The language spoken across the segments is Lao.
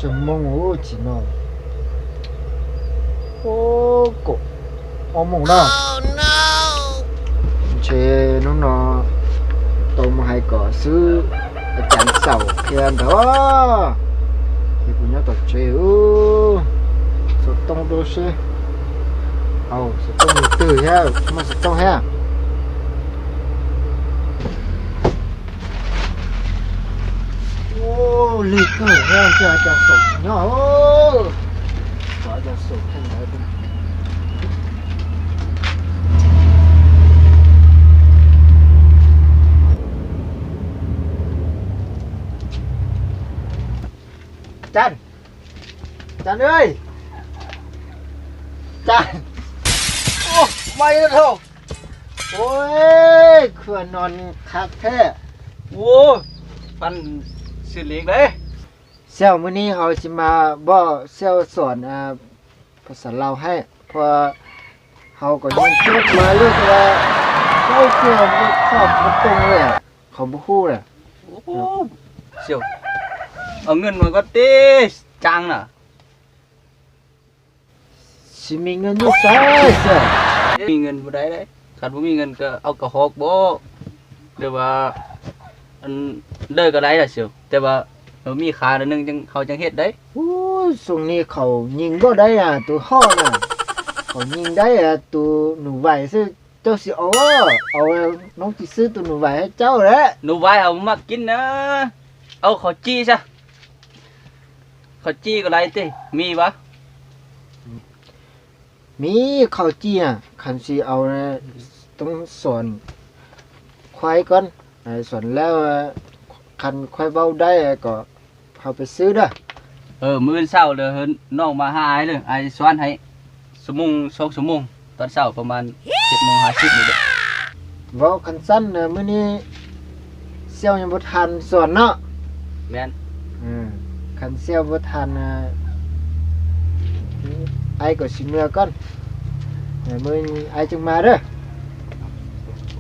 ຊົ່ວໂມງ ໂອ້ ຊິນອນ ໂອ້ ໂກະ ຫົກໂມງແລ້ວ. ເຊໂນນໍ ໂຕມາໃຫ້ກໍຊື້ອາຈານເຊົາແຄນເດີ ເຮັດບຸນຍາຕໍ່ເຊ. ໂອ້ ສະຕົງໂດເຊ ເອົາ ສະຕົງຕື່ແຮ ມາສະຕົງແຮ. ໂອ້ ເລີກເກີແຮ ຈາກຈະສົ່ງເນາະ. ໂອ້ ຈາກຈະສົ່ງທາງໃດເບິ່ງ. ຈັນ ຈັນເອີຍ ຈັນ. ໂອ້ ໄວແລ້ວເຖົ້າ. ໂອ້ຍ ຄືວ່ານອນຄັກແທ້. ໂອ້ ຝັນຊື່ເລກເດ້. ເຊົ້າມື້ນີ້ເຮົາຊິມາບອກເຊີ້ຍວສອນ ອາ ພາສາລາວໃຫ້ ເພາະວ່າເຮົາກໍຮຽນຈົບມາແລ້ວ ແຕ່ວ່າເຈົ້າຄືບໍ່ຕອບບໍ່ຕົງເລີຍ ເຂົາບໍ່ຮູ້ແຫຼະ. ໂອ້ ເຊີ້ຍວ ເອົາເງິນມາກ່ອນຕິ ຈ້າງນະ. ຊິມີເງິນຢູ່ໃສເຈົ້າ? ມີເງິນບໍ່ໄດ້ເດ້. ຄັນບໍ່ມີເງິນກໍເອົາກະຮອກບໍ ຫຼືວ່າອັນໃດກໍໄດ້ລະເຊວ ແຕ່ວ່າມີຂາໜ້ອຍໜຶ່ງ ເຮົາຈັ່ງເຮັດໄດ້. ໂອ້ຍ ຊ່ວງນີ້ເຂົາຍິງບໍ່ໄດ້ນະ ໂຕຮອກນະ ເຂົາຍິງໄດ້ນະ ໂຕໜູໄຫວຊື່. ເຈົ້າຊິເອົາ ເອົາ ນ້ອງຊິຊື້ໂຕໜູໄຫວໃຫ້ເຈົ້າແຫຼະ. ໜູໄຫວເຮົາບໍ່ມັກກິນນະ ເອົາເຂົ້າຈີ່ຊະ. ເຂົ້າຈີ່ກໍໄດ້ຕິ ມີບໍ່? ມີເຂົ້າຈີ່ນະ ຄັນຊິເອົານະ ຕ້ອງສອນຄວາຍກ່ອນ ໃຫ້ສອນແລ້ວ ຄັນຄວາຍເວົ້າໄດ້ກໍເຮົາໄປຊື້ເດີ. ເອີ ມື້ເຊົ້າເດີ ເອີ້ນນ້ອງມາຫາອ້າຍເດີ ອ້າຍສອນໃຫ້ ຊົ່ວໂມງ ສອງຊົ່ວໂມງ ຕອນເຊົ້າປະມານເຈັດໂມງຫ້າສິບນີ້ເດີ. ເວົ້າຄັນຊັ້ນນະ ມື້ນີ້ເຊວຍັງບໍ່ທັນສອນເນາະ. ແມ່ນ. ເອີ ຄັນເຊວບໍ່ທັນນະ ອ້າຍກໍຊິເມືອກ່ອນ. ເອີ ມື້ອື່ນອ້າຍຈຶ່ງມາເດີ.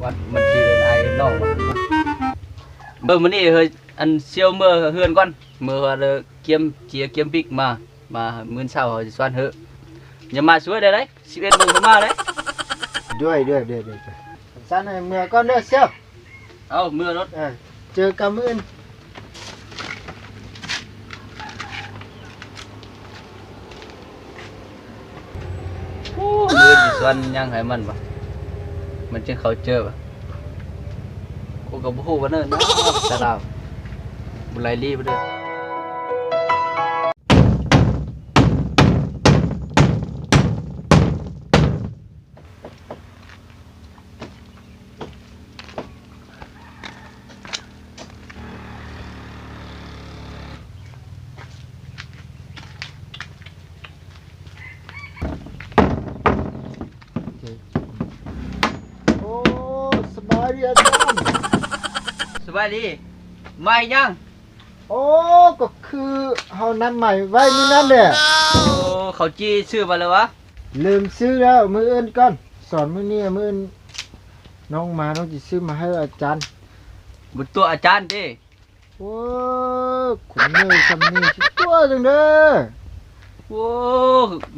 ວັນມັນຊິເອີ້ນອ້າຍນ້ອງ. ເອີ ມື້ນີ້ເຮີ້ຍ ອັນ ເຊວເມືອເຮືອນກ່ອນ ເມືອວ່າເດີ ກຽມເຈຍ ກຽມບິກມາ ມາມື້ເຊົ້າເຮົາຊິສອນເຮີ້. ຢ່າມາສວຍໄດ້ ສິບເອັດໂມງກໍມາໄດ້. ດ້ວຍ ດ້ວຍ ດ້ວຍ ດ້ວຍ. ຊັ້ນໃຫ້ເມືອກ່ອນເດີເຊວ. ເອົາ ເມືອໂລດ. ເອີ ເຈີກັນມື້ອື່ນ. ໂອ້ ມື້ອື່ນຊິສອນຫຍັງໃຫ້ມັນວະ ມັນຈຶ່ງເຂົ້າໃຈວະ. ໂອ້ ກໍບໍ່ຮູ້ວ່າເນີນະ ຕາລາວ ບໍ່ໄຫຼລີບໍ່ເດີ. ໂອ້ ສະບາຍດີອາຈານ. ສະບາຍດີ. ມາຫຍັງ? ໂອ້ ກໍຄືເຮົານັດໝາຍໄວ້ມື້ນັ້ນແຫຼະ. ໂອ້ ເຂົ້າຈີ່ຊື້ມາແລ້ວວະ? ລືມຊື້ແລ້ວ ມື້ອື່ນກ່ອນ. ສອນມື້ນີ້ ມື້ອື່ນນ້ອງມາ ນ້ອງຊິຊື້ມາໃຫ້ອາຈານ. ບໍ່ຕົວະອາຈານຕິ? ໂອ້ ຄົນເນີຊ່ຳນີ້ຊິຕົວະຈັ່ງໃດ? ໂອ້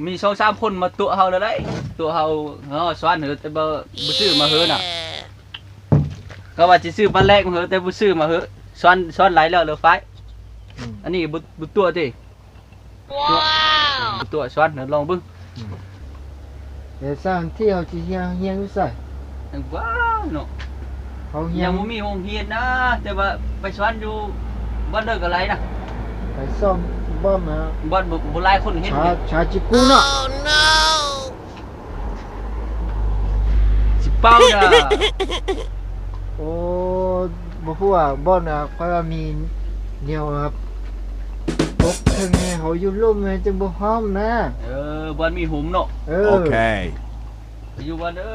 ມີສອງສາມຄົນມາຕົວະເຮົາແລ້ວໄດ໋. ຕົວະເຮົາ ເຮົາສອນເຮີ ແຕ່ບໍ່ ບໍ່ຊື້ມາເຮີນະ. ກໍວ່າຊິຊື້ບາດແລກມາເຮີ ແຕ່ບໍ່ຊື້ມາເຮີ. ສອນ ສອນຫຼາຍແລ້ວເລີຟາຍ. ອືມ ອັນນີ້ບໍ່ ບໍ່ຕົວະຕິ? ຕົວະ ຕົວະ ສອນ ລອງເບິ່ງ. ອືມ ແຕ່ສະຖານທີ່ເຮົາຊິຮຽນ ຮຽນຢູ່ໃສ? ຍັງວ່າເນາະ ເຮົາຮຽນ ຍັງບໍ່ມີໂຮງຮຽນນະ. ແຕ່ວ່າໄປສອນຢູ່ບ່ອນເດີກໍໄດ້ນະ. ໄປສອນບ່ອນນະ ບ່ອນບໍ່ ບໍ່ຫຼາຍຄົນເຮັດ ຊາ ຊາຈິກຸເນາະ. ຊິເປົ່ານະ. ໂອ້ ບໍ່ຮູ້ວ່າບ່ອນນະ ຂ້ອຍວ່າມີແນວແບບປົກເທິງໃຫ້ເຮົາຢູ່ລຸ່ມ ຈັ່ງບໍ່ຮ້ອນນະ. ເອີ ບ່ອນມີຮົ່ມເນາະ. ເອີ ໂອເຄ ໄປຢູ່ບ່ອນເດີ.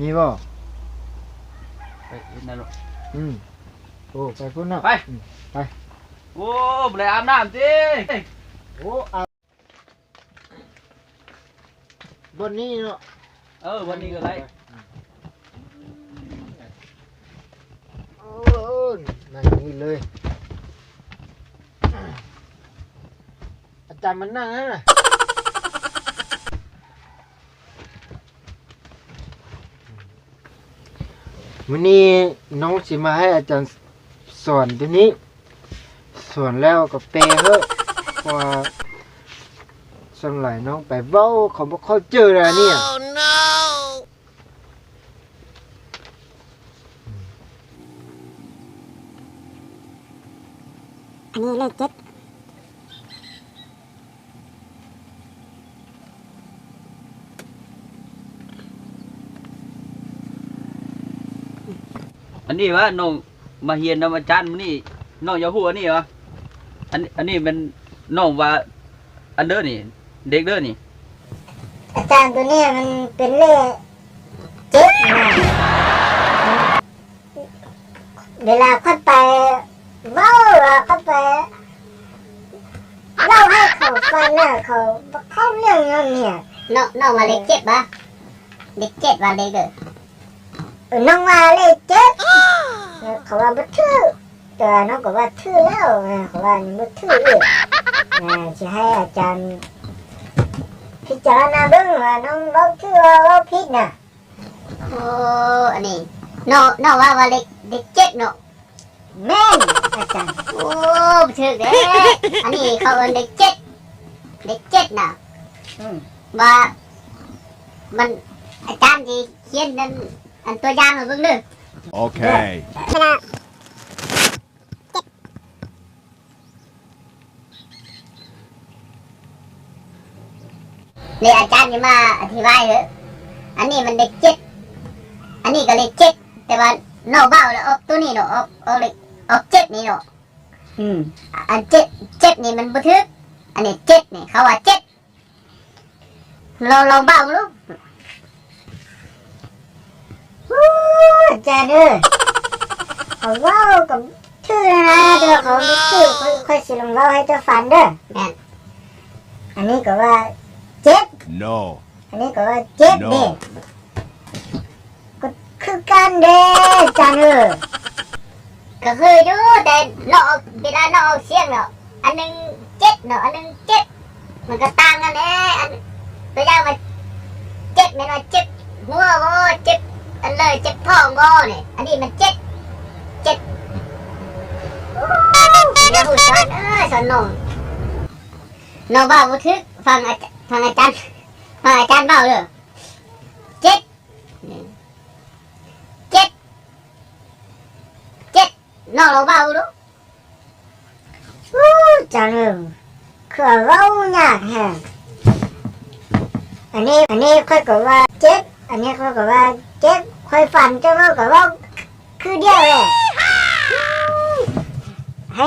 ມີບໍ່? ໄປເຮັດນັ້ນເນາະ. ອືມ ໂອ້ ໄປພຸ້ນເນາະ. ໄປ ອືມ ໄປ. ໂອ້ ບໍ່ໄດ້ອາບນ້ຳຕິ? ໂອ້ ອາບ ບ່ອນນີ້ເນາະ. ເອີ ບ່ອນນີ້ກໍໄດ້. ໂອ້ ນັ່ງນີ້ເລີຍ. ຕາມມັນນັ່ງຫັ້ນນະ. ມື້ນີ້ນ້ອງຊິມາໃຫ້ອາຈານສອນຕົວນີ້, ສອນແລ້ວກໍແປເຮີ້ ເພາະວ່າສ່ວນຫຼາຍນ້ອງໄປເວົ້າ ເຂົາບໍ່ເຂົ້າໃຈລະນີ້. ອັນນີ້ເລກເຈັດ. ອັນນີ້ຫວາ ນ້ອງມາຮຽນນຳອາຈານມື້ນີ້ ນ້ອງຢາກຮູ້ອັນນີ້ຫວາ? ອັນ ອັນນີ້ແມ່ນນ້ອງວ່າ ອັນເດີນີ້ ເດັກເດີນີ້. ອາຈານ ໂຕນີ້ມັນເປັນເລກເຈັດນະ. ເວລາຂ້ອຍໄປເວົ້າ ຂ້ອຍໄປເລົ່າໃຫ້ເຂົາຟັງນະ ເຂົາບໍ່ເຂົ້າເລື່ອງນຳເນຍ. ນ້ອງ ນ້ອງວ່າເລກເຈັດຫວາ? ເລກເຈັດວ່າເລກເດີ. ເອີ ນ້ອງວ່າເລກເຈັດ. ເຂົາວ່າບໍ່ຖືກ ແຕ່ນ້ອງກໍວ່າຖືກແລ້ວ ເຂົາວ່າຍັງບໍ່ຖືກອີກ. ຊິໃຫ້ອາຈານພິຈາລະນາເບິ່ງວ່ານ້ອງເວົ້າຖືກ ເວົ້າຜິດນະ. ໂອ້ ອັນນີ້ ນ້ອງ ນ້ອງວ່າ ວ່າເລກ ເລກເຈັດເນາະ. ແມ່ນ ອາຈານ. ໂອ້ ຖືກເດ້. ອັນນີ້ເຂົາເອີ້ນເລກເຈັດ ເລກເຈັດນະ. ອືມ ວ່າມັນ ອາຈານຊິຂຽນອັນ ອັນຕົວຢ່າງໃຫ້ເບິ່ງເດີ. ໂອເຄ. ນີ້ອາຈານຊິມາອະທິບາຍເດີ. ອັນນີ້ມັນເລກເຈັດ ອັນນີ້ກໍເລກເຈັດ ແຕ່ວ່ານ້ອງເວົ້າແລ້ວອອກໂຕນີ້ເນາະ ອອກ ອອກເລກ ອອກເຈັດນີ້ເນາະ. ອືມ ອັນເຈັດ ເຈັດນີ້ມັນບໍ່ຖືກ ອັນນີ້ເຈັດນີ້ ເຂົາວ່າເຈັດ. ລອງ ລອງເວົ້າເບິ່ງດູ. ໂອ້ ອາຈານເອີຍ ຂ້ອຍເວົ້າກໍຖືກນະ ແຕ່ວ່າຂ້ອຍບໍ່ຖືກ ຂ້ອຍ ຂ້ອຍຊິລອງເວົ້າໃຫ້ເຈົ້າຟັງເດີ. ແມ່ນ. ອັນນີ້ກໍວ່າເຈັດ ໂນ ອັນນີ້ກໍວ່າເຈັດເດ້. ກໍຄືກັນເດ້ ອາຈານເອີຍ. ກໍຄືຢູ່ ແຕ່ນ້ອງອອກ ເວລານ້ອງອອກສຽງເນາະ ອັນໜຶ່ງເຈັດເນາະ ອັນໜຶ່ງເຈັດ ມັນກໍຕ່າງກັນແດ່. ອັນ ຕົວຢ່າງວ່າເຈັດ ແມ່ນວ່າເຈັບຫົວບໍ່ ເຈັບອັນເລີ ເຈັບທ້ອງບໍ່ນີ້. ອັນນີ້ມັນເຈັດ ເຈັດ. ໂອ້ ຢ່າຮູ້ສອນເອີຍ ສອນນ້ອງ ນ້ອງເວົ້າບໍ່ຖືກ. ຟັງອາຈານ ຟັງອາຈານ ຟັງອາຈານເວົ້າເດີ. ເຈັດ ເຈັດ ເຈັດ ນ້ອງລອງເວົ້າເບິ່ງດູ. ໂອ້ ອາຈານເອີຍ ຄືເວົ້າຍາກແຮງ. ອັນນີ້ ອັນນີ້ຂ້ອຍກໍວ່າເຈັດ ອັນນີ້ຂ້ອຍກໍວ່າເຈັດ ຂ້ອຍຟັງເຈົ້າເວົ້າກໍເວົ້າຄືດຽວແຫຼະ. ໃຫ້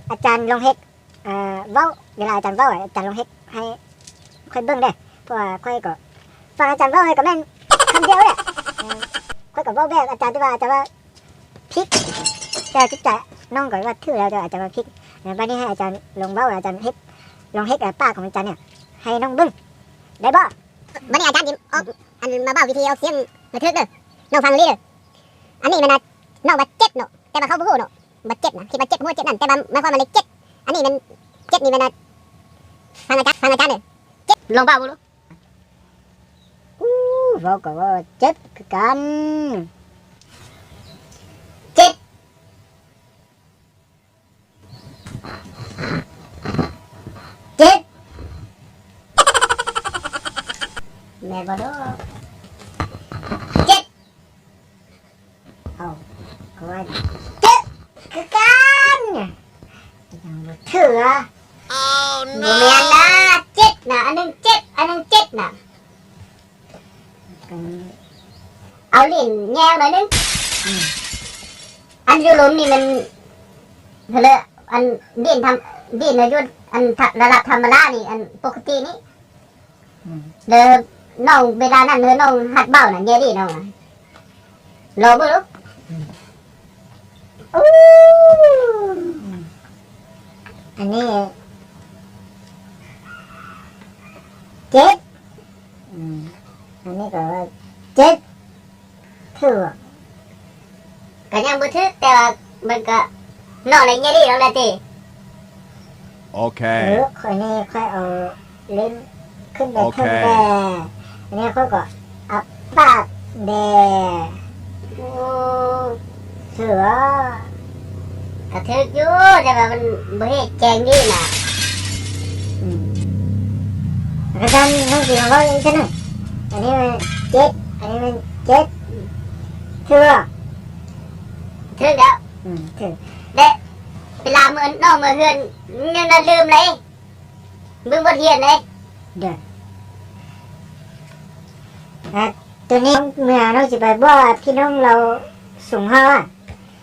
ອາຈານລອງເຮັດ ອ່າ ເວົ້າ ເວລາອາຈານເວົ້າ ອາຈານລອງເຮັດໃຫ້ຂ້ອຍເບິ່ງເດີ້ ເພາະວ່າຂ້ອຍກໍຟັງອາຈານເວົ້າ ຂ້ອຍກໍແມ່ນຄຳດຽວເດ້. ຂ້ອຍກໍເວົ້າແບບອາຈານທີ່ວ່າອາຈານວ່າຜິດ ແຕ່ຈິດໃຈນ້ອງກໍວ່າຖືກແລ້ວ ແຕ່ອາຈານວ່າຜິດ. ບັດນີ້ໃຫ້ອາຈານລອງເວົ້າ ອາຈານເຮັດ ລອງເຮັດ ອາ ປາກຂອງອາຈານນີ້ໃຫ້ນ້ອງເບິ່ງໄດ້ບໍ່? ບັດນີ້ອາຈານຊິອອກ ອັນ ມາເວົ້າວິທີອອກສຽງໃຫ້ຖືກເດີ້ ນ້ອງຟັງດີເດີ້. ອັນນີ້ແມ່ນວ່າ ນ້ອງວ່າເຈັດເນາະ ແຕ່ວ່າເຂົາບໍ່ຮູ້ເນາະ ວ່າເຈັດນະ ຄິດວ່າເຈັບຫົວເຈັບນັ້ນ ແຕ່ວ່າໝາຍຄວາມວ່າເລກເຈັດ. ອັນນີ້ແມ່ນ ເຈັດນີ້ແມ່ນ ອ່າ ຟັງອາຈານ ຟັງອາຈານເດີ້ ເຈັດ ລອງເວົ້າເບິ່ງດູ. ອູ້ ເວົ້າກໍເວົ້າເຈັບຄືກັນ ເຈັດ ເຈັດ ແມ່ນບໍ່ເນາະ ເຈັດ. ເອົ້າ ກໍວ່າເຈັບຄືກັນ ຍັງບໍ່ຖືກ ບໍ່ແມ່ນນະ ເຈັດນະ ອັນໜຶ່ງເຈັດ ອັນໜຶ່ງເຈັດນະ. ເອົາຫຼິ້ນແຍງໜ້ອຍໜຶ່ງ ອັນຢູ່ລຸ່ມນີ້ມັນ ເລີ ອັນດິນທຳ ດິນຢູ່ອັນ ທະ ລະດັບທຳມະດານີ້ ອັນປົກກະຕິນີ້ ອືມ ເດີ ນ້ອງເວລານັ້ນເດີ ນ້ອງຫັດເວົ້ານະ ແຍງດີນ້ອງນະ ລອງເບິ່ງດູ. ອືມ ອູ້ ອັນນີ້ເຈັດ ອືມ ອັນນີ້ກໍວ່າເຈັດ ຖືກ ກໍຍັງບໍ່ຖືກ ແຕ່ວ່າມັນກໍ ນ້ອງໄດ້ແຍງດີນ້ອງໄດ້ຕິ. ໂອເຄ ເອີ ຂ້ອຍນີ້ຂ້ອຍເອົາເລັ້ນຂຶ້ນໄປເທິງແດ່ ອັນນີ້ຂ້ອຍກໍອັບປາກແດ່. ໂອ້ ຖືກບໍ່? ກະຖືກຢູ່ ແຕ່ວ່າມັນບໍ່ເຮັດແຈ້ງດີນະ. ອືມ ອາຈານ ນ້ອງຊິເວົ້າອີກເທື່ອໜຶ່ງ ອັນນີ້ມັນເຈັດ ອັນນີ້ມັນເຈັດ ຖືກບໍ່? ຖືກແລ້ວ. ອືມ ຖືກ ແລະ ເວລາເມື່ອ ນ້ອງເມືອເຮືອນ ຍັງໄດ້ລືມເລີຍ ເບິ່ງບົດຮຽນເດ້. ດຽວ ອາ ໂຕນີ້ເມື່ອນ້ອງຊິໄປບອກພີ່ນ້ອງລາວສູງເຮົາອະ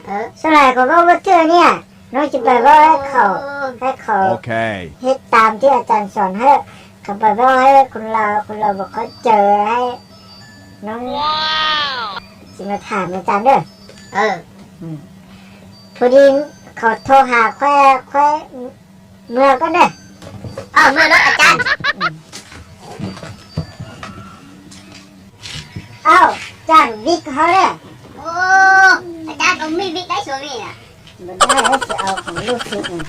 ເອີ ສ່ວນຫຼາຍເຂົາເວົ້າບໍ່ຖືກນີ້ ນ້ອງຊິໄປບອກໃຫ້ເຂົາ ໂອ້ ໃຫ້ເຂົາ ໂອເຄ ເຮັດຕາມທີ່ອາຈານສອນໃຫ້ ເຂົາໄປເວົ້າໃຫ້ຄົນລາວ ຄົນລາວບໍ່ເຂົ້າໃຈ ໃຫ້ນ້ອງ ວ້າວ ຊິມາຖາມອາຈານເດີ. ເອີ ອືມ ພໍດີເຂົາໂທຫາຂ້ອຍ ຂ້ອຍ ເມືອກ່ອນເດີ. ອ້າວ ເມືອແລ້ວອາຈານ. ອືມ ອ້າວ ຈານວິກເຮົາເດ້. ໂອ້ ອາຈານກໍມີວິກໄດ້ຊ່ວງນີ້ນະ. ບໍ່ໄດ້ ຊິເອົາຂອງລູກສິດນີ້.